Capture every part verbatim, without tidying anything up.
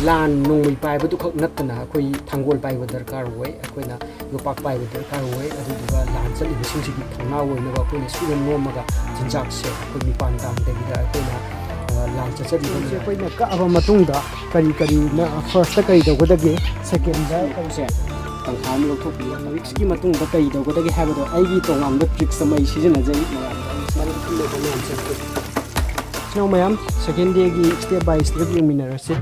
ꯂꯥꯟ ꯅꯣꯡꯃꯩ ꯄꯥꯏꯕꯗꯨ ꯈꯛ ꯅꯠꯇꯅ ꯑꯩꯈꯣꯏ ꯊꯥꯡꯒꯣꯜ ꯄꯥꯏꯕ ꯗꯔꯀꯥꯔ ꯑꯣꯏ, ꯑꯩꯈꯣꯏꯅ ꯌꯣꯄꯥꯛ ꯄꯥꯏꯕ ꯗꯔꯀꯥꯔ ꯑꯣꯏ꯫ ꯑꯗꯨꯗꯨꯒ ꯂꯥꯟ ꯆꯠꯂꯤꯕꯁꯤꯡꯁꯤꯒꯤ ꯊꯧꯅꯥ ꯑꯣꯏꯅꯕ ꯑꯩꯈꯣꯏꯅ ꯁꯨꯗ ꯅꯣꯝꯃꯒ ꯆꯤꯟꯖꯥꯛꯁꯦ ꯑꯩꯈꯣꯏ ꯃꯤꯄꯥꯟ ꯇꯥꯡꯗꯕꯤꯗ ꯑꯩꯈꯣꯏꯅ, ꯑ, ꯂꯥꯟ ꯆꯠꯆꯔꯤꯕ ꯁꯦ ꯃꯌꯥꯝ ꯑꯩꯈꯣꯏꯅ ꯀꯛꯑꯕ ꯃꯇꯨꯡꯗ ꯀꯔꯤ ꯀꯔꯤꯅ, ꯐꯥꯔꯁꯇ ꯀꯔꯤ ꯇꯧꯒꯗꯒꯦ, ꯁꯦꯀꯦꯟꯗ ꯀꯔꯤ ꯁꯦ ꯇꯪꯈꯥꯏ ꯑꯃ ꯂꯧꯊꯣꯛꯄꯤꯌꯨ꯫ ꯋꯤꯛꯁꯀꯤ ꯃꯇꯨꯡꯗ ꯀꯔꯤ ꯇꯧꯒꯗꯒꯦ ꯍꯥꯏꯕꯗꯣ ꯑꯩꯒꯤ ꯇꯣꯉꯥꯟꯕ ꯇ꯭ꯔꯤꯛꯁ ꯑꯃ ꯑꯩ ꯁꯤꯖꯤꯟꯅꯖꯩ꯫ ꯃꯌꯥꯝꯗ ꯑꯩ ꯁꯨꯃꯥꯏꯅ ꯈꯜꯂꯦꯀꯣ ꯃꯌꯥꯝꯁꯦ꯫ ꯏꯆꯤꯟ ꯏꯅꯥꯎ ꯃꯌꯥꯝ, ꯁꯦꯀꯦꯟ ꯗꯦꯒꯤ ꯁ꯭ꯇꯦꯞ ꯕꯥꯏ ꯁ꯭ꯇꯦꯞ ꯌꯦꯡꯃꯤꯟꯅꯔꯁꯤ꯫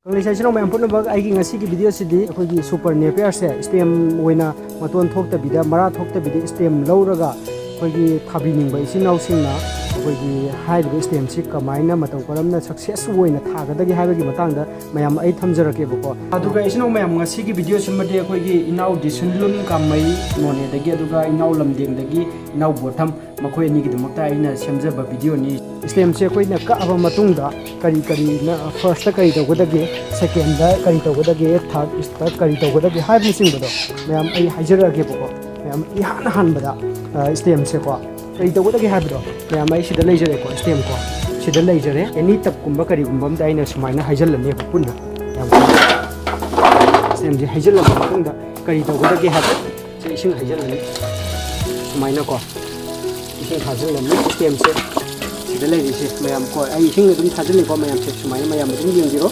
ꯀꯪꯂꯩꯁꯥ ꯏꯆꯤꯟ ꯏꯅꯥꯎ ꯃꯌꯥꯝ ꯄꯨꯝꯅꯃꯛ, ꯑꯩꯒꯤ ꯉꯁꯤꯒꯤ ꯚꯤꯗꯤꯑꯣꯁꯤꯗꯤ ꯑꯩꯈꯣꯏꯒꯤ ꯁꯨꯄꯔ ꯅꯦꯄꯤꯌꯔꯁꯦ ꯁ꯭ꯇꯦꯝ ꯑꯣꯏꯅ ꯃꯇꯣꯟ ꯊꯣꯛꯇꯕꯤꯗ, ꯃꯔꯥ ꯊꯣꯛꯇꯕꯤꯗ ꯁ꯭ꯇꯦꯝ ꯂꯧꯔꯒ ꯑꯩꯈꯣꯏꯒꯤ ꯊꯥꯕꯤꯅꯤꯡꯕ ꯏꯆꯤꯟ ꯏꯅꯥꯎꯁꯤꯡꯅ ꯑꯩꯈꯣꯏꯒꯤ ꯍꯥꯏꯔꯤꯕ ꯁ꯭ꯇꯦꯝꯁꯤ ꯀꯃꯥꯏꯅ ꯃꯇꯧ ꯀꯔꯝꯅ ꯁꯛꯁꯦꯁ ꯑꯣꯏꯅ ꯊꯥꯒꯗꯒꯦ ꯍꯥꯏꯕꯒꯤ ꯃꯇꯥꯡꯗ ꯃꯌꯥꯝ ꯑꯩ ꯊꯝꯖꯔꯛꯀꯦꯕꯀꯣ꯫ ꯑꯗꯨꯒ ꯏꯆꯤꯟ ꯏꯅꯥꯎ ꯃꯌꯥꯝ, ꯉꯁꯤꯒꯤ ꯚꯤꯗꯤꯑꯣꯁꯤꯃꯗꯤ ꯑꯩꯈꯣꯏꯒꯤ ꯏꯅꯥꯎ ꯗꯤꯁꯨꯟꯂꯨꯟ ꯀꯥꯃꯩ ꯅꯣꯅꯦꯗꯒꯤ, ꯑꯗꯨꯒ ꯏꯅꯥꯎ ꯂꯝꯗꯦꯡꯗꯒꯤ ꯏꯅꯥꯎ ꯕꯣꯊꯝ, ꯃꯈꯣꯏ ꯑꯅꯤꯒꯤꯗꯃꯛꯇ ꯑꯩꯅ ꯁꯦꯝꯖꯕ ꯚꯤꯗꯤꯑꯣꯅꯤ꯫ ꯁ꯭ꯇꯦꯝꯁꯦ ꯑꯩꯈꯣꯏꯅ ꯀꯛꯑꯕ ꯃꯇꯨꯡꯗ ꯀꯔꯤ ꯀꯔꯤꯅ, ꯐꯥꯔꯁꯇ ꯀꯔꯤ ꯇꯧꯒꯗꯒꯦ, ꯁꯦꯀꯦꯟꯗ ꯀꯔꯤ ꯇꯧꯒꯗꯒꯦ, ꯊꯥꯔꯗꯇ ꯀꯔꯤ ꯇꯧꯒꯗꯒꯦ ꯍꯥꯏꯕꯅꯆꯤꯡꯕꯗꯣ ꯃꯌꯥꯝ ꯑꯩ ꯍꯥꯏꯖꯔꯛꯑꯒꯦꯕꯀꯣ꯫ ꯃꯌꯥꯝ, ꯏꯍꯥꯟ ꯍꯥꯟꯕꯗ, ꯑ, ꯁ꯭ꯇꯦꯝꯁꯦꯀꯣ ꯀꯔꯤ ꯇꯧꯒꯗꯒꯦ ꯍꯥꯏꯕꯗꯣ ꯃꯌꯥꯝ ꯑꯩ ꯁꯤꯗ ꯂꯩꯖꯔꯦꯀꯣ, ꯁ꯭ꯇꯦꯝꯀꯣ ꯁꯤꯗ ꯂꯩꯖꯔꯦ꯫ ꯑꯦꯅꯤ ꯇꯞꯀꯨꯝꯕ ꯀꯔꯤꯒꯨꯝꯕ ꯑꯝꯗ ꯑꯩꯅ ꯁꯨꯃꯥꯏꯅ ꯍꯩꯖꯤꯜꯂꯅꯦꯕ ꯄꯨꯟꯅ꯫ ꯌꯥꯝ ꯁ꯭ꯇꯦꯝꯁꯦ ꯍꯩꯖꯤꯜꯂꯕ ꯃꯇꯨꯡꯗ ꯀꯔꯤ ꯇꯧꯒꯗꯒꯦ ꯍꯥꯏꯕ, ꯁꯤ ꯏꯁꯤꯡ ꯍꯩꯖꯤꯜꯂꯅꯤ ꯁꯨꯃꯥꯏꯅꯀꯣ꯫ ꯏꯁꯤꯡ ꯊꯥꯖꯤꯜꯂꯅꯤ꯫ ꯁ꯭ꯇꯦꯝꯁꯦ ꯁꯤꯗ ꯂꯩꯔꯤꯁꯦ ꯃꯌꯥꯝ ꯀꯣ, ꯑꯩ ꯏꯁꯤꯡ ꯑꯗꯨꯝ ꯊꯥꯖꯤꯜꯂꯤꯀꯣ ꯃꯌꯥꯝꯁꯦ, ꯁꯨꯃꯥꯏꯅ ꯃꯌꯥꯝ ꯑꯗꯨꯝ ꯌꯦꯡꯕꯤꯔꯣ꯫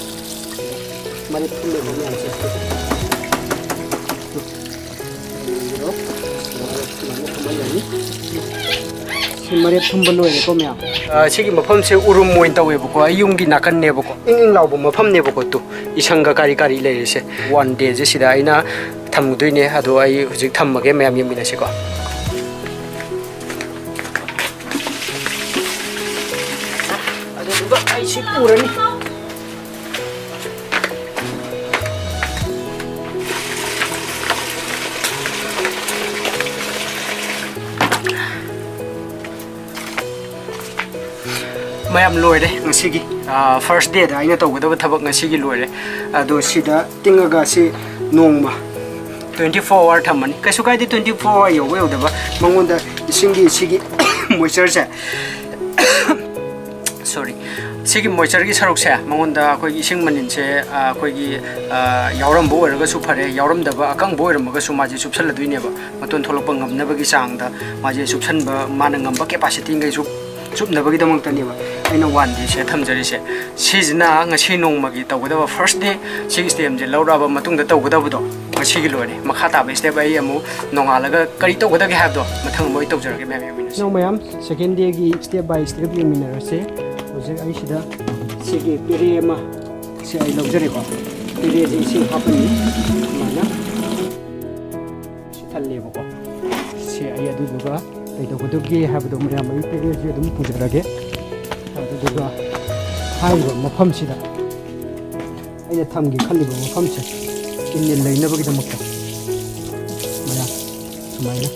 ꯃꯔꯤꯛ ꯊꯨꯝꯃꯦꯀꯣ ꯃꯌꯥꯝꯁꯦ꯫ ꯌꯦꯡꯕꯤꯔꯣ꯫ ꯁꯤ ꯃꯔꯦꯞ ꯊꯨꯝꯕ ꯂꯣꯏꯔꯦꯀꯣ ꯃꯌꯥꯝ꯫ ꯑ, ꯁꯤꯒꯤ ꯃꯐꯝꯁꯦ ꯎꯔꯨꯝ ꯑꯣꯏꯅ ꯇꯧꯋꯦꯕꯀꯣ, ꯑꯩ ꯌꯨꯝꯒꯤ ꯅꯥꯀꯟꯅꯦꯕꯀꯣ, ꯏꯪ ꯏꯪ ꯂꯥꯎꯕ ꯃꯐꯝꯅꯦꯕꯀꯣ꯫ ꯇꯨ, ꯏꯁꯪꯒ ꯀꯥꯔꯤ ꯀꯥꯔꯤ ꯂꯩꯔꯤꯁꯦ꯫ ꯋꯥꯟ ꯗꯦꯁꯦ ꯁꯤꯗ ꯑꯩꯅ ꯊꯝꯗꯣꯏꯅꯦ꯫ ꯑꯗꯣ ꯑꯩ ꯍꯧꯖꯤꯛ ꯊꯝꯃꯒꯦ, ꯃꯌꯥꯝ ꯌꯦꯡꯃꯤꯟꯅꯁꯤꯀꯣ꯫ ꯑꯗꯨꯗꯨꯒ ꯑꯩ ꯁꯤ ꯄꯨꯔꯅꯤ꯫ ꯃꯌꯥꯝ ꯂꯣꯏꯔꯦ ꯉꯁꯤꯒꯤ, ꯐꯥꯔꯁ ꯗꯦꯗ ꯑꯩꯅ ꯇꯧꯒꯗꯕ ꯊꯕꯛ ꯉꯁꯤꯒꯤ ꯂꯣꯏꯔꯦ꯫ ꯑꯗꯣ ꯁꯤꯗ ꯇꯤꯡꯉꯒ ꯁꯤ ꯅꯣꯡꯃ ꯇ꯭ꯋꯦꯟꯇꯤ ꯐꯣꯔ ꯑꯋꯥꯔ ꯊꯝꯃꯅꯤ꯫ ꯀꯩꯁꯨ ꯀꯥꯏꯗꯦ, ꯇ꯭ꯋꯦꯟꯇꯤ ꯐꯣꯔ ꯑꯋꯥꯔ ꯌꯧꯕ ꯌꯧꯗꯕ, ꯃꯉꯣꯟꯗ ꯏꯁꯤꯡꯒꯤ ꯁꯤꯒꯤ ꯃꯣꯏꯆꯔꯁꯦ ꯁꯣꯔꯤ, ꯁꯤꯒꯤ ꯃꯣꯏꯆꯔꯒꯤ ꯁꯔꯨꯛꯁꯦ ꯃꯉꯣꯟꯗ ꯑꯩꯈꯣꯏꯒꯤ ꯏꯁꯤꯡ ꯃꯅꯤꯟꯁꯦ, ꯑ, ꯑꯩꯈꯣꯏꯒꯤ, ꯑ, ꯌꯥꯎꯔꯝꯕ ꯑꯣꯏꯔꯒꯁꯨ ꯐꯔꯦ, ꯌꯥꯎꯔꯝꯗꯕ ꯑꯀꯪꯕ ꯑꯣꯏꯔꯝꯃꯒꯁꯨ ꯃꯥꯁꯦ ꯆꯨꯞꯁꯜꯂꯗꯣꯏꯅꯦꯕ꯫ ꯃꯇꯣꯟ ꯊꯣꯛꯂꯛꯄ ꯉꯝꯅꯕꯒꯤ ꯆꯥꯡꯗ ꯃꯥꯁꯦ ꯆꯨꯞꯁꯟꯕ, ꯃꯥꯅ ꯉꯝꯕ ꯀꯦꯄꯥꯁꯤꯇꯤꯈꯩꯁꯨ ꯆꯨꯞꯅꯕꯒꯤꯗꯃꯛꯇꯅꯦꯕ ꯑꯩꯅ ꯋꯥꯟ ꯗꯦꯁꯦ ꯊꯝꯖꯔꯤꯁꯦ꯫ ꯁꯤꯁꯤꯅ ꯉꯁꯤ ꯅꯣꯡꯃꯒꯤ ꯇꯧꯒꯗꯕ ꯐꯥꯔꯁ ꯗꯦ꯫ ꯁꯤꯒꯤ ꯁ꯭ꯇꯦꯞꯁꯦ ꯂꯧꯔꯛꯑꯕ ꯃꯇꯨꯡꯗ ꯇꯧꯒꯗꯕꯗꯣ ꯉꯁꯤꯒꯤ ꯂꯣꯏꯔꯦ꯫ ꯃꯈꯥ ꯇꯥꯕ ꯁ꯭ꯇꯦꯞ ꯑꯩ ꯑꯃꯨꯛ ꯅꯣꯡꯉꯥꯜꯂꯒ ꯀꯔꯤ ꯇꯧꯒꯗꯒꯦ ꯍꯥꯏꯕꯗꯣ ꯃꯊꯪ ꯑꯃꯨꯛ ꯑꯩ ꯇꯧꯖꯔꯛꯀꯦ, ꯃꯌꯥꯝ ꯌꯦꯡꯃꯤꯟꯅꯁꯤ꯫ ꯅꯣꯡ ꯃꯌꯥꯝ, ꯁꯦꯀꯦꯟ ꯗꯦꯒꯤ ꯁ꯭ꯇꯦꯞ ꯕꯥꯏ ꯁ꯭ꯇꯦꯞ ꯌꯦꯡꯃꯤꯟꯅꯔꯁꯦ꯫ ꯍꯧꯖꯤꯛ ꯑꯩ ꯁꯤꯗ ꯁꯤꯒꯤ ꯄꯦꯔꯦ ꯑꯃ ꯁꯤ ꯑꯩ ꯂꯧꯖꯔꯦꯀꯣ꯫ ꯄꯦꯔꯦꯁꯦ ꯏꯁꯤꯡ ꯍꯥꯞꯄꯅꯤ꯫ ꯁꯨꯃꯥꯏꯅ ꯁꯤ ꯊꯜꯂꯦꯕꯀꯣ꯫ ꯁꯤ ꯑꯩ ꯑꯗꯨꯗꯨꯒ ꯀꯩꯗꯧꯒꯗꯒꯦ ꯍꯥꯏꯕꯗꯣ ꯃꯌꯥꯝ ꯑꯩ ꯄꯦꯔꯦꯁꯦ ꯑꯗꯨꯝ ꯄꯨꯖꯔꯒꯦ꯫ ꯑꯗꯨꯗꯨꯒ ꯍꯥꯏꯔꯤꯕ ꯃꯐꯝꯁꯤꯗ ꯑꯩꯅ ꯊꯝꯒꯦ ꯈꯜꯂꯤꯕ ꯃꯐꯝꯁꯦ ꯏꯟꯖꯤꯟ ꯂꯩꯅꯕꯒꯤꯗꯃꯛꯇ ꯃꯌꯥꯝ ꯁꯨꯃꯥꯏꯅ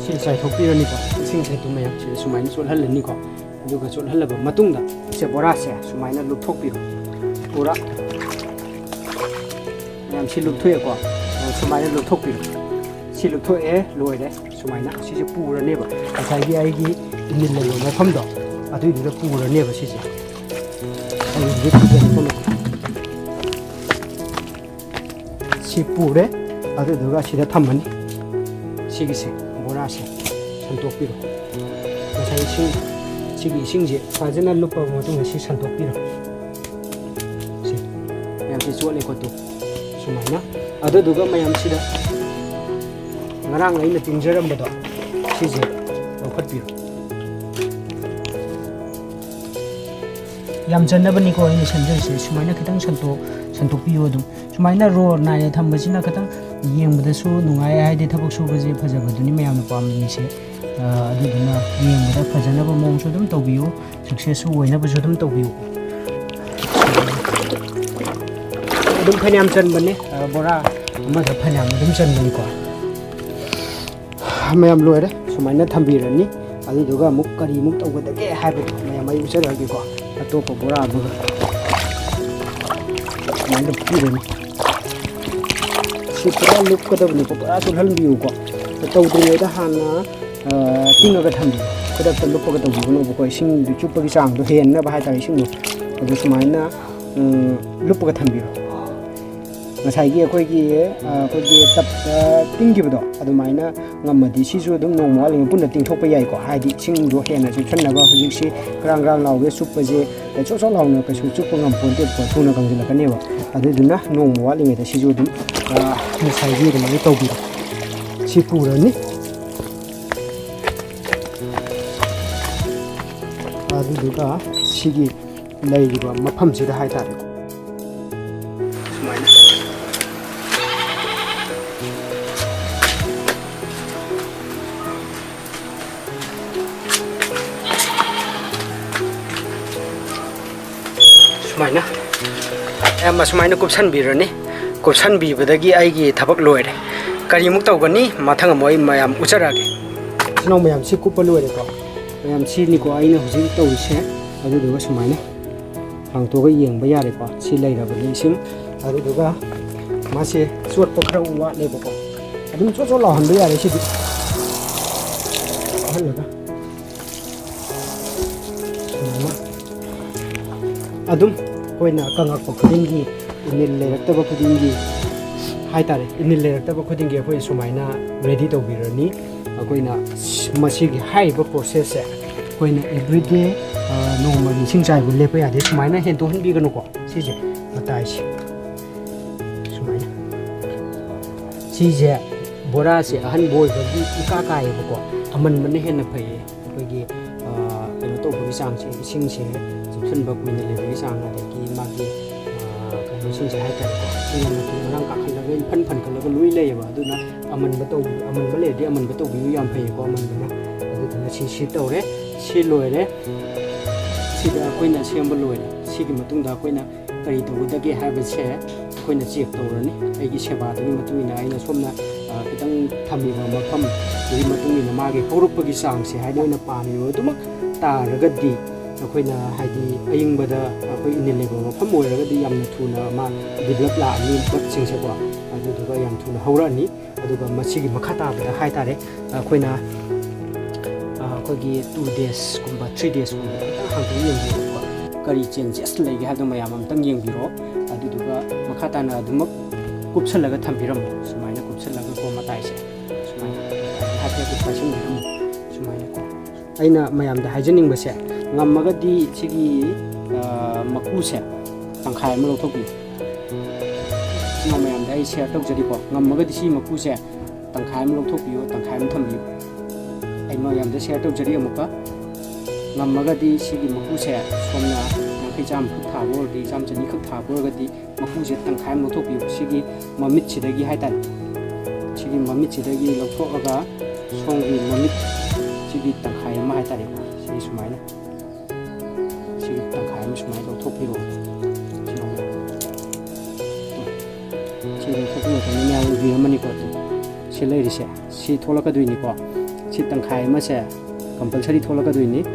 ꯁꯤ ꯆꯥꯏꯊꯣꯛꯄꯤꯔꯅꯤꯀꯣ꯫ ꯏꯁꯤꯡꯁꯦ ꯑꯗꯨꯝ ꯃꯌꯥꯝ ꯁꯤꯗ ꯁꯨꯃꯥꯏꯅ ꯆꯣꯠꯍꯜꯂꯅꯤꯀꯣ꯫ ꯑꯗꯨꯒ ꯆꯣꯠꯍꯜꯂꯕ ꯃꯇꯨꯡꯗ ꯁꯦ ꯕꯣꯔꯥꯁꯦ ꯁꯨꯃꯥꯏꯅ ꯂꯨꯞꯊꯣꯛꯄꯤꯔꯣ꯫ ꯄꯨꯔꯥ ꯃꯌꯥꯝ ꯁꯤ ꯂꯨꯞꯊꯣꯛꯑꯦꯀꯣ꯫ ꯁꯨꯃꯥꯏꯅ ꯂꯨꯞꯊꯣꯛꯄꯤꯔꯣ꯫ ꯁꯤ ꯂꯨꯞꯊꯣꯛꯑꯦ, ꯂꯣꯏꯔꯦ꯫ ꯁꯨꯃꯥꯏꯅ ꯁꯤꯁꯦ ꯄꯨꯔꯅꯦꯕ, ꯉꯁꯥꯏꯒꯤ ꯑꯩꯒꯤ ꯏꯟꯖꯤꯟ ꯂꯩꯕ ꯃꯐꯝꯗꯣ ꯑꯗꯨꯏꯗꯨꯗ ꯄꯨꯔꯅꯦꯕ ꯁꯤꯁꯦ꯫ ꯑꯗꯨꯗꯨꯗ ꯄꯨꯔꯅꯤ꯫ ꯁꯤ ꯄꯨꯔꯦ, ꯑꯗꯨꯗꯨꯒ ꯁꯤꯗ ꯊꯝꯃꯅꯤ꯫ ꯁꯤꯒꯤꯁꯦ, ꯕꯣꯔꯥꯁꯦ ꯁꯟꯇꯣꯛꯄꯤꯔꯣ꯫ ꯉꯁꯥꯏ ꯏꯁꯤꯡ, ꯁꯤꯒꯤ ꯏꯁꯤꯡꯁꯦ ꯐꯖꯅ ꯂꯨꯞꯄꯕ ꯃꯇꯨꯡꯗ ꯁꯤ ꯁꯟꯇꯣꯛꯄꯤꯔꯣ꯫ ꯁꯤ ꯃꯌꯥꯝꯁꯤ ꯆꯣꯠꯂꯦ ꯈꯣꯠꯇꯣ ꯁꯨꯃꯥꯏꯅ꯫ ꯑꯗꯨꯗꯨꯒ ꯃꯌꯥꯝꯁꯤꯗ ꯉꯔꯥꯡ ꯑꯩꯅ ꯇꯤꯡꯖꯔꯝꯕꯗꯣ ꯁꯤꯁꯦ ꯂꯧꯈꯠꯄꯤꯔꯣ꯫ ꯌꯥꯝ ꯆꯟꯅꯕꯅꯤꯀꯣ ꯑꯩꯅ ꯁꯦꯝꯖꯔꯤꯁꯦ꯫ ꯁꯨꯃꯥꯏꯅ ꯈꯤꯇꯪ ꯁꯟꯇꯣꯛ ꯁꯟꯇꯣꯛꯄꯤꯌꯨ꯫ ꯑꯗꯨꯝ ꯁꯨꯃꯥꯏꯅ ꯔꯣ ꯅꯥꯏꯅ ꯊꯝꯕꯁꯤꯅ ꯈꯤꯇꯪ ꯌꯦꯡꯕꯗꯁꯨ ꯅꯨꯡꯉꯥꯏ, ꯍꯥꯏꯗꯤ ꯊꯕꯛ ꯁꯨꯕꯁꯦ ꯐꯖꯕꯗꯨꯅꯤ ꯃꯌꯥꯝꯅ ꯄꯥꯝꯅꯔꯤꯁꯦ꯫ ꯑ, ꯑꯗꯨꯗꯨꯅ ꯌꯦꯡꯕꯗ ꯐꯖꯅꯕ ꯃꯑꯣꯡꯁꯨ ꯑꯗꯨꯝ ꯇꯧꯕꯤꯌꯨ, ꯁꯛꯁꯦꯁꯁꯨ ꯑꯣꯏꯅꯕꯁꯨ ꯑꯗꯨꯝ ꯇꯧꯕꯤꯌꯨ꯫ ꯑꯗꯨꯝ ꯐꯅꯌꯥꯝ ꯆꯟꯕꯅꯦ, ꯑ, ꯕꯣꯔꯥ ꯑꯃꯗ ꯐꯅꯌꯥꯝ ꯑꯗꯨꯝ ꯆꯟꯕꯅꯤꯀꯣ꯫ ꯃꯌꯥꯝ ꯂꯣꯏꯔꯦ꯫ ꯁꯨꯃꯥꯏꯅ ꯊꯝꯕꯤꯔꯅꯤ꯫ ꯑꯗꯨꯗꯨꯒ ꯑꯃꯨꯛ ꯀꯔꯤꯃꯨꯛ ꯇꯧꯒꯗꯒꯦ ꯍꯥꯏꯕꯗꯣ ꯃꯌꯥꯝ ꯑꯩ ꯎꯠꯆꯔꯛꯑꯒꯦꯀꯣ꯫ ꯑꯇꯣꯞꯄ ꯕꯣꯔꯥ ꯑꯃꯒ ꯁꯨꯃꯥꯏꯅ ꯄꯤꯔꯅꯤ꯫ ꯁꯤ ꯄꯨꯔꯥ ꯂꯨꯞꯀꯗꯕꯅꯤꯀꯣ, ꯄꯨꯔꯥ ꯆꯣꯠꯍꯟꯕꯤꯌꯨꯀꯣ꯫ ꯇꯧꯗ꯭ꯔꯤꯉꯩꯗ ꯍꯥꯟꯅ, ꯑ, ꯇꯤꯡꯉꯒ ꯊꯝꯕꯤꯌꯨ꯫ ꯈꯨꯗꯛꯇ ꯂꯨꯞꯄꯒ ꯇꯧꯕꯤꯒꯅꯣꯕꯀꯣ, ꯏꯁꯤꯡꯗꯨ ꯆꯨꯞꯄꯒꯤ ꯆꯥꯡꯗꯣ ꯍꯦꯟꯅꯕ ꯍꯥꯏꯇꯥꯔꯦ, ꯏꯁꯤꯡꯗꯣ꯫ ꯑꯗꯨ ꯁꯨꯃꯥꯏꯅ, ꯎꯝ, ꯂꯨꯞꯄꯒ ꯊꯝꯕꯤꯔꯣ꯫ ꯉꯁꯥꯏꯒꯤ ꯑꯩꯈꯣꯏꯒꯤ, ꯑ, ꯑꯩꯈꯣꯏꯒꯤ ꯇꯞꯇ ꯇꯤꯡꯈꯤꯕꯗꯣ ꯑꯗꯨꯃꯥꯏꯅ ꯉꯝꯃꯗꯤ ꯁꯤꯁꯨ ꯑꯗꯨꯝ ꯅꯣꯡꯃ ꯋꯥꯠꯂꯤꯉꯩ ꯄꯨꯟꯅ ꯇꯤꯡꯊꯣꯛꯄ ꯌꯥꯏꯀꯣ꯫ ꯍꯥꯏꯗꯤ ꯏꯁꯤꯡꯗꯣ ꯍꯦꯟꯅ ꯆꯨꯞꯁꯟꯅꯕ, ꯍꯧꯖꯤꯛꯁꯤ ꯒ꯭ꯔꯥꯡ ꯒ꯭ꯔꯥꯡ ꯂꯥꯎꯒꯦ ꯆꯨꯞꯄꯁꯦ, ꯆꯣꯠ ꯆꯣꯠ ꯂꯥꯎꯅ ꯀꯩꯁꯨ ꯆꯨꯞꯄ ꯉꯝꯄꯣꯟꯇꯦꯕꯀꯣ, ꯊꯨꯅ ꯀꯪꯁꯤꯜꯂꯛꯀꯅꯦꯕ꯫ ꯑꯗꯨꯗꯨꯅ ꯅꯣꯡꯃ ꯋꯥꯠꯂꯤꯉꯩꯗ ꯁꯤꯁꯨ ꯑꯗꯨꯝ, ꯑ, ꯉꯁꯥꯏꯒꯤ ꯑꯗꯨꯃꯥꯏꯅ ꯇꯧꯕꯤꯔꯣ꯫ ꯁꯤ ꯄꯨꯔꯅꯤ꯫ ꯑꯗꯨꯗꯨꯒ ꯁꯤꯒꯤ ꯂꯩꯔꯤꯕ ꯃꯐꯝꯁꯤꯗ ꯍꯥꯏꯇꯥꯔꯦ, ꯁꯨꯃꯥꯏꯅ꯫ ꯁꯨꯃꯥꯏꯅ ꯃꯌꯥꯝ ꯑꯁꯨꯃꯥꯏꯅ ꯀꯨꯞꯁꯟꯕꯤꯔꯅꯤ꯫ ꯀꯨꯞꯁꯟꯕꯤꯕꯗꯒꯤ ꯑꯩꯒꯤ ꯊꯕꯛ ꯂꯣꯏꯔꯦ꯫ ꯀꯔꯤꯃꯨꯛ ꯇꯧꯒꯅꯤ? ꯃꯊꯪ ꯑꯃꯨꯛ ꯑꯩ ꯃꯌꯥꯝ ꯎꯠꯆꯔꯛꯑꯒꯦ꯫ ꯏꯆꯤꯟ ꯏꯅꯥꯎ ꯃꯌꯥꯝ, ꯁꯤ ꯀꯨꯞꯄ ꯂꯣꯏꯔꯦꯀꯣ꯫ ꯃꯌꯥꯝ, ꯁꯤꯅꯤꯀꯣ ꯑꯩꯅ ꯍꯧꯖꯤꯛ ꯇꯧꯔꯤꯁꯦ꯫ ꯑꯗꯨꯗꯨꯒ ꯁꯨꯃꯥꯏꯅ ꯍꯥꯡꯇꯣꯛꯑꯒ ꯌꯦꯡꯕ ꯌꯥꯔꯦꯀꯣ꯫ ꯁꯤ ꯂꯩꯔꯕꯅꯤ ꯏꯁꯤꯡ꯫ ꯑꯗꯨꯗꯨꯒ ꯃꯥꯁꯦ ꯆꯣꯠꯄ ꯈꯔ ꯋꯥꯠꯂꯦꯕꯀꯣ꯫ ꯑꯗꯨꯝ ꯆꯣꯠ ꯆꯣꯠ ꯂꯥꯎꯍꯟꯕ ꯌꯥꯔꯦ ꯁꯤꯗꯤ꯫ ꯂꯥꯎꯍꯜꯂꯒ ꯑꯗꯨꯝ ꯑꯩꯈꯣꯏꯅ ꯀꯪꯉꯛꯄ ꯈꯨꯗꯤꯡꯒꯤ, ꯏꯅꯤꯜ ꯂꯩꯔꯛꯇꯕ ꯈꯨꯗꯤꯡꯒꯤ ꯍꯥꯏꯇꯥꯔꯦ, ꯏꯅꯤꯜ ꯂꯩꯔꯛꯇꯕ ꯈꯨꯗꯤꯡꯒꯤ ꯑꯩꯈꯣꯏ ꯁꯨꯃꯥꯏꯅ ꯔꯦꯗꯤ ꯇꯧꯕꯤꯔꯅꯤ꯫ ꯑꯩꯈꯣꯏꯅ ꯃꯁꯤꯒꯤ ꯍꯥꯏꯔꯤꯕ ꯄ꯭ꯔꯣꯁꯦꯁꯁꯦ ꯑꯩꯈꯣꯏꯅ ꯑꯦꯕ꯭ꯔꯤꯗꯦ, ꯅꯣꯡꯃꯒꯤ ꯏꯁꯤꯡ ꯆꯥꯏꯕ ꯂꯦꯞꯄ ꯌꯥꯗꯦ꯫ ꯁꯨꯃꯥꯏꯅ ꯍꯦꯟꯗꯣꯛꯍꯟꯕꯤꯒꯅꯨꯀꯣ꯫ ꯁꯤꯁꯦ, ꯃꯇꯥꯏꯁꯦ ꯁꯨꯃꯥꯏꯅ꯫ ꯁꯤꯁꯦ ꯕꯣꯔꯥꯁꯦ ꯑꯍꯟꯕ ꯑꯣꯏꯕꯒꯤ ꯏꯀꯥ ꯀꯥꯏꯌꯦꯕꯀꯣ꯫ ꯑꯃꯟꯕꯅ ꯍꯦꯟꯅ ꯐꯩꯌꯦ꯫ ꯑꯩꯈꯣꯏꯒꯤ, ꯑ, ꯀꯩꯅꯣ ꯇꯧꯕꯒꯤ ꯆꯥꯡꯁꯦ, ꯏꯁꯤꯡꯁꯦ ꯆꯨꯞꯁꯟꯕ ꯀꯨꯏꯅ ꯂꯩꯕꯒꯤ ꯆꯥꯡ, ꯑꯗꯒꯤ ꯃꯥꯒꯤ, ꯑ, ꯀꯩꯅꯣꯁꯤꯡꯁꯦ ꯍꯥꯏꯇꯥꯔꯦꯀꯣ, ꯏꯁꯤꯡ ꯃꯆꯨ ꯃꯔꯥꯡ ꯀꯥꯈꯠꯂꯒ ꯏꯐꯟ ꯐꯟꯒꯠꯂꯒ ꯂꯣꯏ ꯂꯩꯌꯦꯕ꯫ ꯑꯗꯨꯅ ꯑꯃꯟꯕ ꯇꯧ-, ꯑꯃꯟꯕ ꯂꯩꯔꯗꯤ ꯑꯃꯟꯕ ꯇꯧꯕꯤꯌꯨ, ꯌꯥꯝ ꯐꯩꯌꯦꯀꯣ ꯑꯃꯟꯕꯅ꯫ ꯑꯗꯨꯗꯨꯅ ꯁꯤ, ꯁꯤ ꯇꯧꯔꯦ, ꯁꯤ ꯂꯣꯏꯔꯦ꯫ ꯁꯤꯗ ꯑꯩꯈꯣꯏꯅ ꯁꯦꯝꯕ ꯂꯣꯏꯔꯦ꯫ ꯁꯤꯒꯤ ꯃꯇꯨꯡꯗ ꯑꯩꯈꯣꯏꯅ ꯀꯔꯤ ꯇꯧꯒꯗꯒꯦ ꯍꯥꯏꯕꯁꯦ ꯑꯩꯈꯣꯏꯅ ꯆꯦꯛ ꯇꯧꯔꯅꯤ꯫ ꯑꯩꯒꯤ ꯁꯦꯕꯥꯗꯨꯒꯤ ꯃꯇꯨꯡ ꯏꯟꯅ ꯑꯩꯅ ꯁꯣꯝꯅ, ꯑ, ꯈꯤꯇꯪ ꯊꯝꯃꯤꯕ ꯃꯐꯝꯗꯨꯒꯤ ꯃꯇꯨꯡ ꯏꯟꯅ ꯃꯥꯒꯤ ꯍꯧꯔꯛꯄꯒꯤ ꯆꯥꯡꯁꯦ, ꯍꯥꯏꯗꯤ ꯑꯩꯅ ꯄꯥꯝꯃꯤꯕ ꯑꯗꯨꯃꯛ ꯇꯥꯔꯒꯗꯤ, ꯑꯩꯈꯣꯏꯅ, ꯍꯥꯏꯗꯤ, ꯑꯏꯪꯕꯗ ꯑꯩꯈꯣꯏ ꯏꯅꯤꯜ ꯂꯩꯕ ꯃꯐꯝ ꯑꯣꯏꯔꯒꯗꯤ ꯌꯥꯝꯅ ꯊꯨꯅ ꯃꯥ ꯗꯤꯕꯂꯞ ꯂꯥꯛꯑꯅꯤ, ꯕꯗꯁꯤꯡꯁꯦꯀꯣ꯫ ꯑꯗꯨꯗꯨꯒ ꯌꯥꯝ ꯊꯨꯅ ꯍꯧꯔꯛꯑꯅꯤ꯫ ꯑꯗꯨꯒ ꯃꯁꯤꯒꯤ ꯃꯈꯥ ꯇꯥꯕꯗ ꯍꯥꯏꯇꯥꯔꯦ, ꯑꯩꯈꯣꯏꯅ, ꯑ, ꯑꯩꯈꯣꯏꯒꯤ two days ꯀꯨꯝꯕ, three days ꯀꯨꯝꯕ ꯑꯝꯇꯪ ꯍꯥꯡꯗꯣꯛ ꯌꯦꯡꯕꯤꯔꯣꯀꯣ꯫ ꯀꯔꯤ changes ꯂꯩꯒꯦ ꯍꯥꯏꯕꯗꯣ ꯃꯌꯥꯝ ꯑꯝꯇꯪ ꯌꯦꯡꯕꯤꯔꯣ꯫ ꯑꯗꯨꯗꯨꯒ ꯃꯈꯥ ꯇꯥꯅ ꯑꯗꯨꯃꯛ ꯀꯨꯞꯁꯜꯂꯒ ꯊꯝꯕꯤꯔꯝꯃꯣ꯫ ꯁꯨꯃꯥꯏꯅ ꯀꯨꯞꯁꯜꯂꯒꯀꯣ, ꯃꯇꯥꯏꯁꯦ ꯁꯨꯃꯥꯏꯅ ꯍꯥꯏꯐꯦꯠ ꯄꯥꯏꯁꯤꯟꯕꯤꯔꯝꯃꯣ꯫ ꯁꯨꯃꯥꯏꯅꯀꯣ꯫ ꯑꯩꯅ ꯃꯌꯥꯝꯗ ꯍꯥꯏꯖꯅꯤꯡꯕꯁꯦ, ꯉꯝꯃꯒꯗꯤ ꯁꯤꯒꯤ, ꯑ, ꯃꯀꯨꯁꯦ ꯇꯪꯈꯥꯏ ꯑꯃ ꯂꯧꯊꯣꯛꯄꯤꯌꯨ꯫ ꯏꯆꯤꯟ ꯏꯅꯥꯎ ꯃꯌꯥꯝꯗ ꯑꯩ share ꯇꯧꯖꯔꯤꯀꯣ꯫ ꯉꯝꯃꯒꯗꯤ ꯁꯤ ꯃꯀꯨꯁꯦ ꯇꯪꯈꯥꯏ ꯑꯃ ꯂꯧꯊꯣꯛꯄꯤꯌꯨ, ꯇꯪꯈꯥꯏ ꯑꯃ ꯊꯝꯕꯤꯌꯨ꯫ ꯑꯩ ꯃꯌꯥꯝꯗ share ꯇꯧꯖꯔꯤ ꯑꯃꯨꯛꯀ꯫ ꯉꯝꯃꯒꯗꯤ ꯁꯤꯒꯤ ꯃꯀꯨꯁꯦ ꯁꯣꯝꯅ ꯌꯥꯡꯈꯩ ꯆꯥꯝꯃ ꯈꯛ ꯊꯥꯕ ꯑꯣꯏꯔꯗꯤ, ꯆꯥꯝꯃ ꯆꯅꯤ ꯈꯛ ꯊꯥꯕ ꯑꯣꯏꯔꯒꯗꯤ, ꯃꯀꯨꯁꯦ ꯇꯪꯈꯥꯏ ꯑꯃ ꯂꯧꯊꯣꯛꯄꯤꯌꯨ꯫ ꯁꯤꯒꯤ ꯃꯃꯤꯠꯁꯤꯗꯒꯤ ꯍꯥꯏꯇꯥꯔꯦ, ꯁꯤꯒꯤ ꯃꯃꯤꯠꯁꯤꯗꯒꯤ ꯂꯧꯊꯣꯛꯑꯒ ꯁꯣꯝꯒꯤ ꯃꯃꯤꯠ ꯁꯤꯒꯤ ꯇꯪꯈꯥꯏ ꯑꯃ ꯍꯥꯏꯇꯥꯔꯦꯀꯣ, ꯁꯤꯒꯤ ꯁꯨꯃꯥꯏꯅ, ꯁꯤꯒꯤ ꯇꯪꯈꯥꯏ ꯑꯃ ꯁꯨꯃꯥꯏꯅ ꯂꯧꯊꯣꯛꯄꯤꯔꯣ꯫ ꯁꯤ ꯂꯧꯊꯣꯛꯄ ꯃꯇꯝꯗ ꯃꯌꯥꯝ ꯎꯕꯤꯔꯝꯃꯅꯤꯀꯣ꯫ ꯑꯗꯨ ꯁꯤ ꯂꯩꯔꯤꯁꯦ, ꯁꯤ ꯊꯣꯛꯂꯛꯀꯗꯣꯏꯅꯤꯀꯣ꯫ ꯁꯤ ꯇꯪꯈꯥꯏ ꯑꯃꯁꯦ compulsory ꯊꯣꯛꯂꯛꯀꯗꯣꯏꯅꯤ꯫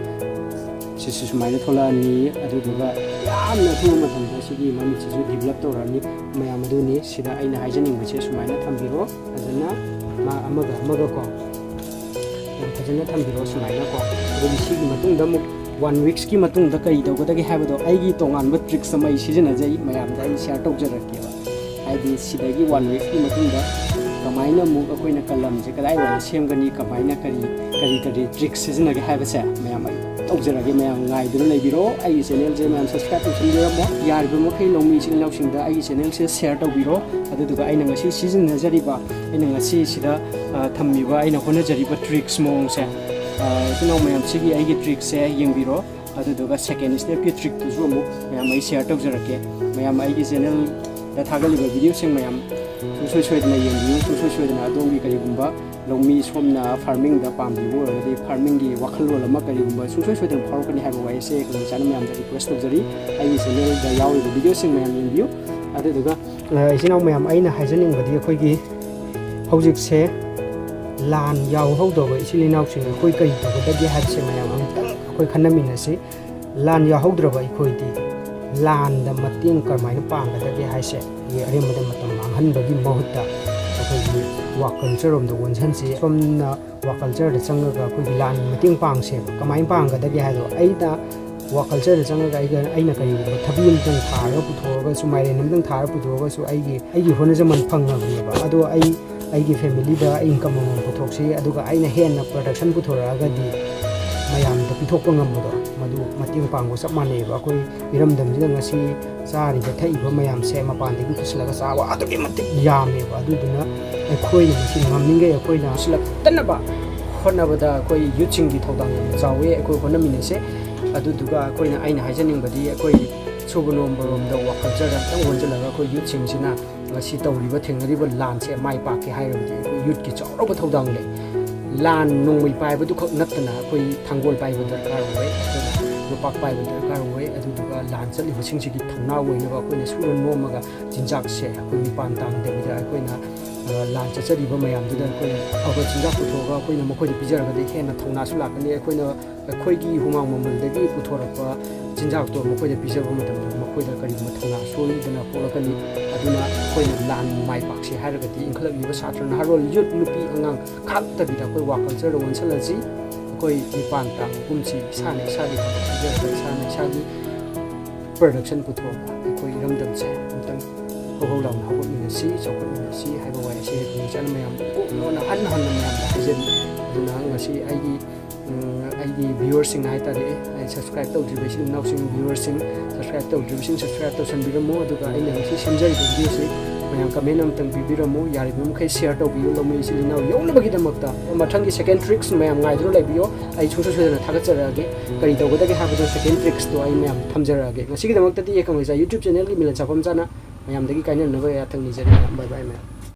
ꯁꯤꯁꯨ ꯁꯨꯃꯥꯏꯅ ꯊꯣꯛꯂꯛꯑꯅꯤ꯫ ꯑꯗꯨꯗꯨꯒ ꯌꯥꯝꯅ ꯑꯊꯨꯕ ꯃꯇꯝꯗ ꯁꯤꯒꯤ ꯃꯃꯤꯠꯁꯤꯁꯨ develop ꯇꯧꯔꯛꯑꯅꯤ꯫ ꯃꯌꯥꯝ ꯑꯗꯨꯅꯤ꯫ ꯁꯤꯗ ꯑꯩꯅ ꯍꯥꯏꯖꯅꯤꯡꯕꯁꯦ ꯁꯨꯃꯥꯏꯅ ꯊꯝꯕꯤꯔꯣ ꯐꯖꯅ, ꯃꯥ ꯑꯃꯒ ꯑꯃꯒ ꯀꯣ, ꯌꯥꯝ ꯐꯖꯅ ꯊꯝꯕꯤꯔꯣ ꯁꯨꯃꯥꯏꯅ ꯀꯣ꯫ ꯑꯗꯨꯒꯤ ꯁꯤꯒꯤ ꯃꯇꯨꯡꯗ ꯑꯃꯨꯛ one weeks ꯀꯤ ꯃꯇꯨꯡꯗ ꯀꯔꯤ ꯇꯧꯒꯗꯒꯦ ꯍꯥꯏꯕꯗꯣ ꯑꯩꯒꯤ ꯇꯣꯉꯥꯟꯕ tricks ꯑꯃ ꯑꯩ ꯁꯤꯖꯤꯟꯅꯖꯩ, ꯃꯌꯥꯝꯗ ꯑꯩ share ꯇꯧꯖꯔꯛꯀꯦꯕ꯫ ꯍꯥꯏꯗꯤ ꯁꯤꯗꯒꯤ one weeks ꯀꯤ ꯃꯇꯨꯡꯗ ꯀꯃꯥꯏꯅ ꯑꯃꯨꯛ ꯑꯩꯈꯣꯏꯅ ꯀꯂꯝꯁꯦ ꯀꯗꯥꯏꯋꯥꯏꯗ ꯁꯦꯝꯒꯅꯤ, ꯀꯃꯥꯏꯅ ꯀꯔꯤ, ꯀꯔꯤ, ꯀꯔꯤ tricks ꯁꯤꯖꯤꯟꯅꯒꯦ ꯍꯥꯏꯕꯁꯦ ꯃꯌꯥꯝ ꯑꯩ ꯇꯧꯖꯔꯒꯦ꯫ ꯃꯌꯥꯝ ꯉꯥꯏꯗꯨꯅ ꯂꯩꯕꯤꯔꯣ꯫ ꯑꯩꯒꯤ channel ꯁꯦ ꯃꯌꯥꯝ subscribe ꯇꯧꯁꯟꯕꯤꯔꯝꯃꯣ꯫ ꯌꯥꯔꯤꯕ ꯃꯈꯩ ꯂꯧꯃꯤ ꯏꯆꯤꯟ ꯏꯅꯥꯎꯁꯤꯡꯗ ꯑꯩꯒꯤ channel ꯁꯦ share ꯇꯧꯕꯤꯔꯣ꯫ ꯑꯗꯨꯗꯨꯒ ꯑꯩꯅ ꯉꯁꯤ ꯁꯤꯖꯤꯟꯅꯖꯔꯤꯕ, ꯑꯩꯅ ꯉꯁꯤ ꯁꯤꯗ, ꯑ, ꯊꯝꯃꯤꯕ ꯑꯩꯅ ꯍꯣꯠꯅꯖꯔꯤꯕ tricks ꯃꯑꯣꯡꯁꯦ, ꯑ, ꯏꯆꯤꯟ ꯏꯅꯥꯎ ꯃꯌꯥꯝ ꯁꯤꯒꯤ ꯑꯩꯒꯤ trick ꯁꯦ ꯌꯦꯡꯕꯤꯔꯣ꯫ ꯑꯗꯨꯗꯨꯒ second step ꯀꯤ trick ꯇꯨꯁꯨ ꯑꯃꯨꯛ ꯃꯌꯥꯝ ꯑꯩ share ꯇꯧꯖꯔꯛꯀꯦ꯫ ꯃꯌꯥꯝ ꯑꯩꯒꯤ channel ꯗ ꯊꯥꯒꯠꯂꯤꯕ video ꯁꯤꯡ ꯃꯌꯥꯝ ꯁꯨꯡꯁꯣꯏ ꯁꯣꯏꯗꯅ ꯌꯦꯡꯕꯤꯌꯨ꯫ ꯁꯨꯡꯁꯣꯏ ꯁꯣꯏꯗꯅ ꯑꯗꯣꯝꯒꯤ ꯀꯔꯤꯒꯨꯝꯕ ꯂꯧꯃꯤ ꯁꯣꯝꯅ farming ꯗ ꯄꯥꯝꯕꯤꯕ ꯑꯣꯏꯔꯒꯗꯤ, farming ꯒꯤ ꯋꯥꯈꯜꯂꯣꯟ ꯑꯃ ꯀꯔꯤꯒꯨꯝꯕ ꯁꯨꯡꯁꯣꯏ ꯁꯣꯏꯗꯅ ꯐꯥꯎꯔꯛꯀꯅꯤ ꯍꯥꯏꯕ ꯋꯥꯍꯩꯁꯦ ꯑꯩ ꯈꯨꯗꯣꯡꯆꯥꯅ ꯃꯌꯥꯝꯗ request ꯇꯧꯖꯔꯤ꯫ ꯑꯩꯒꯤ channel ꯗ ꯌꯥꯎꯔꯤꯕ video ꯁꯤꯡ ꯃꯌꯥꯝ ꯌꯦꯡꯕꯤꯌꯨ꯫ ꯑꯗꯨꯗꯨꯒ, ꯑ, ꯏꯆꯤꯟ ꯏꯅꯥꯎ ꯃꯌꯥꯝ, ꯑꯩꯅ ꯍꯥꯏꯖꯅꯤꯡꯕꯗꯤ ꯑꯩꯈꯣꯏꯒꯤ ꯍꯧꯖꯤꯛꯁꯦ ꯂꯥꯟ ꯌꯥꯎꯍꯧꯗꯕ ꯏꯆꯤꯜ ꯏꯅꯥꯎꯁꯤꯡ ꯑꯩꯈꯣꯏ ꯀꯔꯤ ꯇꯧꯒꯗꯒꯦ ꯍꯥꯏꯕꯁꯦ ꯃꯌꯥꯝ ꯑꯃꯨꯛꯇꯪ ꯑꯩꯈꯣꯏ ꯈꯟꯅꯃꯤꯟꯅꯁꯤ꯫ ꯂꯥꯟ ꯌꯥꯎꯍꯧꯗ꯭ꯔꯕ ꯑꯩꯈꯣꯏꯗꯤ ꯂꯥꯟꯗ ꯃꯇꯦꯡ ꯀꯔꯝꯍꯥꯏꯅ ꯄꯥꯡꯒꯗꯒꯦ ꯍꯥꯏꯁꯦ, ꯑꯩꯈꯣꯏꯒꯤ ꯑꯔꯦꯝꯕꯗ ꯃꯇꯝ ꯃꯥꯡꯍꯟꯕꯒꯤ ꯃꯍꯨꯠꯇ ꯑꯩꯈꯣꯏꯒꯤ ꯋꯥꯛ ꯀꯜꯆꯔ ꯔꯣꯝꯗ ꯑꯣꯟꯁꯤꯟꯁꯦ꯫ ꯁꯣꯝꯅ ꯋꯥꯛ ꯀꯜꯆꯔꯗ ꯆꯪꯉꯒ ꯑꯩꯈꯣꯏꯒꯤ ꯂꯥꯟ ꯃꯇꯦꯡ ꯄꯥꯡꯁꯦꯕ꯫ ꯀꯃꯥꯏꯅ ꯄꯥꯡꯒꯗꯒꯦ ꯍꯥꯏꯗꯣ, ꯑꯩꯅ ꯋꯥꯛ ꯀꯜꯆꯔꯗ ꯆꯪꯉꯒ ꯑꯩꯒ, ꯑꯩꯅ ꯀꯔꯤꯒꯨꯝꯕ ꯊꯕꯤ ꯑꯃꯇꯪ ꯊꯥꯔꯒ ꯄꯨꯊꯣꯛꯑꯒꯁꯨ, ꯃꯥꯏꯔꯦꯟ ꯑꯃꯇꯪ ꯊꯥꯔꯒ ꯄꯨꯊꯣꯛꯑꯒꯁꯨ ꯑꯩꯒꯤ, ꯑꯩꯒꯤ ꯍꯣꯠꯅꯖꯃꯟ ꯐꯪꯉꯕꯅꯦꯕ꯫ ꯑꯗꯣ ꯑꯩ, ꯑꯩꯒꯤ ꯐꯦꯃꯤꯂꯤꯗ ꯏꯟꯀꯝ ꯑꯃꯃꯝ ꯄꯨꯊꯣꯛꯁꯤ, ꯑꯗꯨꯒ ꯑꯩꯅ ꯍꯦꯟꯅ ꯄ꯭ꯔꯗꯛꯁꯟ ꯄꯨꯊꯣꯔꯛꯑꯒꯗꯤ ꯃꯌꯥꯝꯗ ꯄꯤꯊꯣꯛꯄ ꯉꯝꯕꯗꯣ, ꯃꯗꯨ ꯃꯇꯦꯡ ꯄꯥꯡꯕ ꯆꯞ ꯃꯥꯟꯅꯩꯑꯕ꯫ ꯑꯩꯈꯣꯏ ꯏꯔꯝꯗꯝꯁꯤꯗ ꯉꯁꯤ ꯆꯥꯔꯤꯕ ꯊꯛꯏꯕ ꯃꯌꯥꯝꯁꯦ ꯃꯄꯥꯟꯗꯒꯤ ꯄꯨꯁꯤꯜꯂꯒ ꯆꯥꯕ ꯑꯗꯨꯛꯀꯤ ꯃꯇꯤꯛ ꯌꯥꯝꯃꯦꯕ꯫ ꯑꯗꯨꯗꯨꯅ ꯑꯩꯈꯣꯏꯅ ꯃꯁꯤ ꯉꯝꯃꯤꯉꯩ ꯑꯩꯈꯣꯏꯅ ꯄꯨꯁꯤꯜꯂꯛꯇꯅꯕ ꯍꯣꯠꯅꯕꯗ ꯑꯩꯈꯣꯏ ꯌꯨꯠꯁꯤꯡꯒꯤ ꯊꯧꯗꯥꯡ ꯌꯥꯝꯅ ꯆꯥꯎꯋꯤ꯫ ꯑꯩꯈꯣꯏ ꯍꯣꯠꯅꯃꯤꯟꯅꯁꯦ꯫ ꯑꯗꯨꯗꯨꯒ ꯑꯩꯈꯣꯏꯅ, ꯑꯩꯅ ꯍꯥꯏꯖꯅꯤꯡꯕꯗꯤ, ꯑꯩꯈꯣꯏ ꯁꯨꯕ ꯅꯣꯝꯕꯔꯣꯝꯗ ꯋꯥꯛ ꯀꯜꯆꯔꯗ ꯑꯝꯇꯪ ꯑꯣꯟꯁꯤꯜꯂꯒ ꯑꯩꯈꯣꯏ ꯌꯨꯠꯁꯤꯡꯁꯤꯅ ꯉꯁꯤ ꯇꯧꯔꯤꯕ, ꯊꯦꯡꯅꯔꯤꯕ ꯂꯥꯟꯁꯦ ꯃꯥꯏ ꯄꯥꯛꯀꯦ ꯍꯥꯏꯔꯕꯗꯤ ꯑꯩꯈꯣꯏ ꯌꯨꯠꯀꯤ ꯆꯥꯎꯔꯕ ꯊꯧꯗꯥꯡ ꯂꯩ꯫ ꯂꯥꯟ ꯅꯣꯡꯃꯩ ꯄꯥꯏꯕꯗꯨꯈꯛ ꯅꯠꯇꯅ ꯑꯩꯈꯣꯏ ꯊꯥꯡꯒꯣꯜ ꯄꯥꯏꯕ ꯗꯔꯀꯥꯔ ꯑꯣꯏ, ꯑꯩꯈꯣꯏꯅ ꯌꯣꯄꯥꯛ ꯄꯥꯏꯕ ꯗꯔꯀꯥꯔ ꯑꯣꯏ꯫ ꯑꯗꯨꯗꯨꯒ ꯂꯥꯟ ꯆꯠꯂꯤꯕꯁꯤꯡꯁꯤꯒꯤ ꯊꯧꯅꯥ ꯑꯣꯏꯅꯕ ꯑꯩꯈꯣꯏꯅ ꯁꯨꯔ ꯅꯣꯝꯃꯒ ꯆꯤꯟꯖꯥꯛꯁꯦ ꯑꯩꯈꯣꯏ ꯃꯤꯄꯥꯟ ꯇꯥꯡꯗꯕꯤꯗ ꯑꯩꯈꯣꯏꯅ, ꯑ, ꯂꯥꯟ ꯆꯠꯆꯔꯤꯕ ꯃꯌꯥꯝꯗꯨꯗ ꯑꯩꯈꯣꯏꯅ ꯑꯐꯕ ꯆꯤꯟꯖꯥꯛ ꯄꯨꯊꯣꯛꯑꯒ ꯑꯩꯈꯣꯏꯅ ꯃꯈꯣꯏꯗ ꯄꯤꯖꯔꯒꯗꯤ ꯍꯦꯟꯅ ꯊꯧꯅꯥꯁꯨ ꯂꯥꯛꯀꯅꯤ꯫ ꯑꯩꯈꯣꯏꯅ ꯑꯩꯈꯣꯏꯒꯤ ꯍꯨꯃꯥꯡ ꯃꯃꯜꯗꯒꯤ ꯄꯨꯊꯣꯔꯛꯄ ꯆꯤꯟꯖꯥꯛꯇꯣ ꯃꯈꯣꯏꯗ ꯄꯤꯖꯕ ꯃꯇꯝꯗ ꯃꯈꯣꯏꯗ ꯀꯔꯤꯒꯨꯝꯕ ꯊꯧꯅꯥ ꯁꯣꯏꯗꯅ ꯄꯣꯛꯂꯛꯀꯅꯤ꯫ ꯑꯗꯨꯅ ꯑꯩꯈꯣꯏꯅ ꯂꯥꯟ ꯃꯥꯏ ꯄꯥꯛꯁꯦ ꯍꯥꯏꯔꯒꯗꯤ ꯏꯟꯈꯠꯂꯛꯂꯤꯕ ꯁꯥꯇ꯭ꯔ ꯅꯍꯥꯔꯣꯜ, ꯌꯨꯠ, ꯅꯨꯄꯤ, ꯑꯉꯥꯡ ꯈꯥꯛꯇꯕꯤꯗ ꯑꯩꯈꯣꯏ ꯋꯥꯛ ꯀꯜꯆꯔꯗ ꯑꯣꯟꯁꯤꯜꯂꯁꯤ꯫ ꯑꯩꯈꯣꯏ ꯃꯤꯄꯥꯟ ꯇꯥꯡꯕ ꯀꯨꯝꯁꯤ ꯏꯁꯥꯅ ꯏꯁꯥꯒꯤ ꯊꯕꯛ ꯄꯤꯖꯔꯒ ꯏꯁꯥꯅ ꯏꯁꯥꯒꯤ ꯄ꯭ꯔꯗꯛꯁꯟ ꯄꯨꯊꯣꯛꯑꯒ ꯑꯩꯈꯣꯏ ꯏꯔꯝꯗꯝꯁꯦ ꯑꯃꯨꯛꯇꯪ ꯍꯧꯍꯧ ꯂꯥꯎꯅ ꯍꯧꯒꯠꯃꯤꯟꯅꯁꯤ, ꯆꯥꯎꯈꯠꯃꯤꯟꯅꯁꯤ ꯍꯥꯏꯕ ꯋꯥꯍꯩꯁꯦ ꯍꯦꯛ ꯆꯥꯅ ꯃꯌꯥꯝ ꯀꯣꯛꯅ ꯍꯟꯅ ꯍꯟꯅ ꯃꯌꯥꯝꯗ ꯍꯥꯏꯖꯔꯤ꯫ ꯑꯗꯨꯅ ꯉꯁꯤ ꯑꯩꯒꯤ, ꯎꯝ, ꯑꯩꯒꯤ ꯚ꯭ꯌꯨꯋꯔꯁꯤꯡ ꯍꯥꯏꯇꯥꯔꯦ, ꯑꯩ ꯁꯕꯁꯀ꯭ꯔꯥꯏꯕ ꯇꯧꯗ꯭ꯔꯤꯕ ꯏꯆꯤꯜ ꯏꯅꯥꯎꯁꯤꯡ, ꯚ꯭ꯌꯨꯋꯔꯁꯤꯡ, ꯁꯕꯁꯀ꯭ꯔꯥꯏꯕ ꯇꯧꯗ꯭ꯔꯤꯕꯁꯤꯡ ꯁꯕꯁꯀ꯭ꯔꯥꯏꯕ ꯇꯧꯁꯟꯕꯤꯔꯝꯃꯣ꯫ ꯑꯗꯨꯒ ꯑꯩꯅ ꯉꯁꯤ ꯁꯦꯝꯖꯔꯤꯕ ꯚꯤꯗꯤꯑꯣꯁꯤ ꯃꯌꯥꯝ ꯀꯃꯦꯟ ꯑꯃꯇꯪ ꯄꯤꯕꯤꯔꯝꯃꯨ꯫ ꯌꯥꯔꯤꯕ ꯃꯈꯩ ꯁꯤꯌꯔ ꯇꯧꯕꯤꯌꯨ ꯂꯧꯃꯤ ꯏꯆꯤꯜ ꯏꯅꯥꯎ ꯌꯧꯅꯕꯒꯤꯗꯃꯛꯇ꯫ ꯃꯊꯪꯒꯤ ꯁꯦꯀꯦꯟ ꯇ꯭ꯔꯤꯛꯁ ꯃꯌꯥꯝ ꯉꯥꯏꯗꯨꯅ ꯂꯩꯕꯤꯌꯣ꯫ ꯑꯩ ꯁꯨꯡꯁꯣꯏ ꯁꯣꯏꯗꯅ ꯊꯥꯒꯠꯆꯔꯛꯑꯒꯦ꯫ ꯀꯔꯤ ꯇꯧꯒꯗꯒꯦ ꯍꯥꯏꯕꯗꯣ ꯁꯦꯀꯦꯟ ꯇ꯭ꯔꯤꯛꯁꯇꯣ ꯑꯩ ꯃꯌꯥꯝ ꯊꯝꯖꯔꯛꯑꯒꯦ꯫ ꯉꯁꯤꯒꯤꯗꯃꯛꯇꯗꯤ ꯑꯦ ꯀꯪꯂꯩꯖꯥ ꯌꯨꯇ꯭ꯌꯨꯕ ꯆꯦꯅꯦꯜꯒꯤ ꯃꯤꯂꯟ ꯁꯥꯐꯝ ꯆꯥꯅ ꯃꯌꯥꯝꯗꯒꯤ ꯀꯥꯏꯅꯅꯕ ꯌꯥꯊꯪ ꯅꯤꯖꯔꯤ꯫ ꯃꯌꯥꯝ ꯕꯥꯏ ꯕꯥꯏ ꯃꯌꯥꯝ꯫